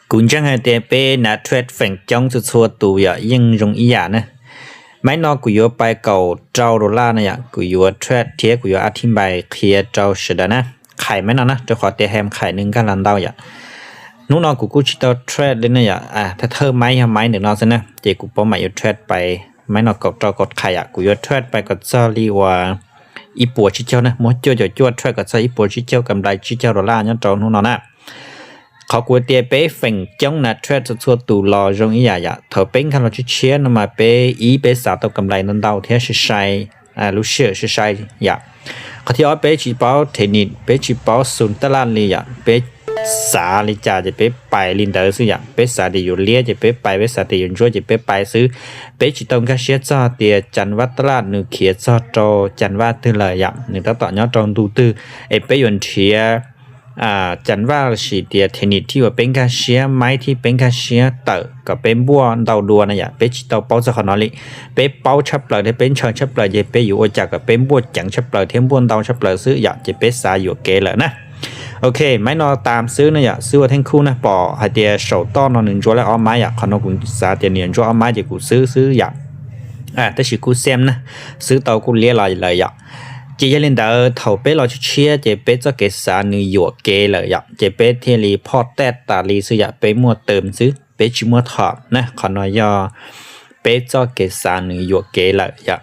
Kuv ntseeg hais tias peb nav trade feem coob txhua txhua tus yom yeej zoo ib yam na. Maiv no kuv yuav pais kaum rau dollar na yom, kuv yuav trade thiab kuv yuav a thib npais qhia rau sawv daws na. Qhais maiv no na, rau qhov tias ham qhais nws nkag los ntau yom. Hnub no kuv kuj tsis tau trade li na yom, thawj thawj maiv yog maiv ntawm no xwb na, ces kuv paub mam yuav trade pais maiv no kaum rau kaum qhais yom, kuv yuav trade pais kom txog li uas ib puas tsib caug na, muab cuaj caum cuaj trade kom txog ib puas tsib caug kam nplais tsib caug dollar nyob rau hnub no na. Qhov kuv tias peb feem coob nav trade txhua txhua tus los zoo ib yam yom, thaum peb nkag los tshiab tshiab no mas peb ib peb xav tau kam nplais ntau ntau thiab sai sai, lub sij hawm sai sai yom. Qhov thib ob peb tsis paub technique, peb tsis paub xu taj laj li yom, peb xav li cas ces peb pais li ntawd xwb yom, peb xav tias yuav liab ces peb pais, peb xav tias yuav ntsuab ces peb pais xwb. Peb tsis tau nkag siab txog tias cas vaj taj laj nws khiav txog rau cas vaj twg lawm yom, nws tab tom nyob rau ntu twg, es peb yuav nrhiav cas vaj los sis tias technique thib uas peb nkag siab, maiv thib peb nkag siab tawm kom peb npuaj ntau dua na yom, peb tsis tau paub txog qhov no li. Peb paub tshaj plaws thiab peb ntshaw tshaj plaws ces peb yuav ua cas kom peb npuaj ceev tshaj plaws thiab npuaj ntau tshaj plaws xwb yom, ces peb xav yuam kev lawm na. Ok, maiv no tas xwb na yom, xwb ua theej khuj na, pom hais tias saum toj no nws ntsuab lawm ob maiv yom, qhov no kuv xav tias nws yuav ntsuab ob maiv ces kuv xwb xwb yom. Tab sis kuj xam na, xwb tau kuj liab los lawm yom. Ces yog li ntawd thaum peb los tshiab tshiab ces peb txoj kev xav nws yuam kev lawm yom, ces peb thiaj li phoj taj tas li xwb yom, peb muaj tawm xwb, peb tsis muaj thom na. Qhov no yog peb txoj kev xav nws yuam kev lawm yom.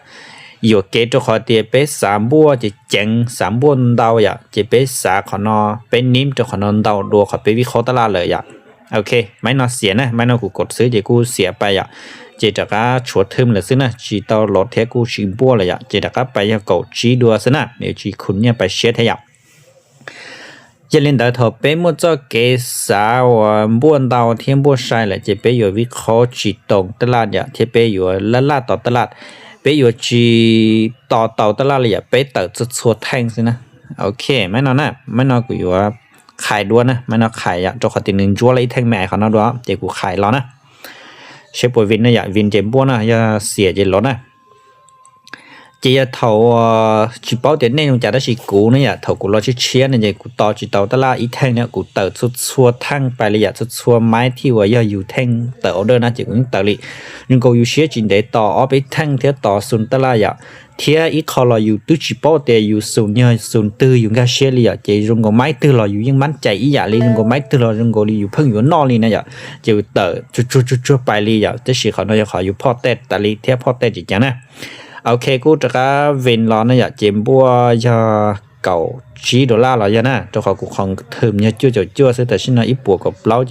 Yuam kev rau qhov tias peb xav npuaj ces ceev, xav npuaj ntau yom, ces peb xav qhov no, peb nim rau qhov no ntau dua qhov peb vij qhaub taj laj lawm yom. Ok, maiv no xiam na, maiv no kuv kaum xwb ces kuj xiam pais yom, ces rov qab tshuav thwm lawm xwb na, tsis tau los thiab kuj tsis npuaj lawm yom, ces rov qab pais yog kaum tsib dua xwb na, nws tsis khum nyiaj pais siab thiab yom. Yog li ntawd thaum peb muaj txoj kev xav uas npuaj ntau thiab npuaj sai lawm ces peb yuav vij qhaub tsis tau taj laj yom, thiab peb yuav laj laj tos taj laj, peb yuav tsis tos tau taj laj li yom, peb tawm txhua txhua theej xwb na. Ok, maiv no na, maiv no kuv yuav qhais dua na, maiv no qhais yom, rau qhov tias nws ntsuab lawm ib theej me qhov no dua ces kuv qhais los na. Seb puas vij na yom, vij ces npuaj na, yog xiam ces los na. Ces yog thaum tsis paub tias nej zoo cas tab sis kuv ne yom, thaum kuv los tshiab tshiab ne ces kuv tos tsis tau taj laj ib theej na, kuv tawm txhua txhua theej pais li yom, txhua txhua maiv thij uas yog yus theej tawm order na ces kuv yeej tawm li. Zoo nkaus yus siab tsis ntev tos ob peb theej thiab tos xu taj laj yom, thiab ib qho los yus twb tsis paub tias yus xu yog xu twg yus nkag siab li yom, ces zoo nkaus maiv twg los yus yeej mab cais ib yam li, zoo nkaus maiv twg los zoo nkaus li yus pheej yuav noj li na yom, ces yus tawm tsuag tsuag tsuag tsuag pais li yom, tab sis qhov no yog qhov yus phoj taj tas li thiab phoj taj tsis ceev na. Ok, kuj rov qab vij los na yom, ces npuaj yog kaum tsib dollar los yog na, rau qhov kuv qhov thwm yog cuaj caum cuaj xwb, tam sim no ib puas kaum plaub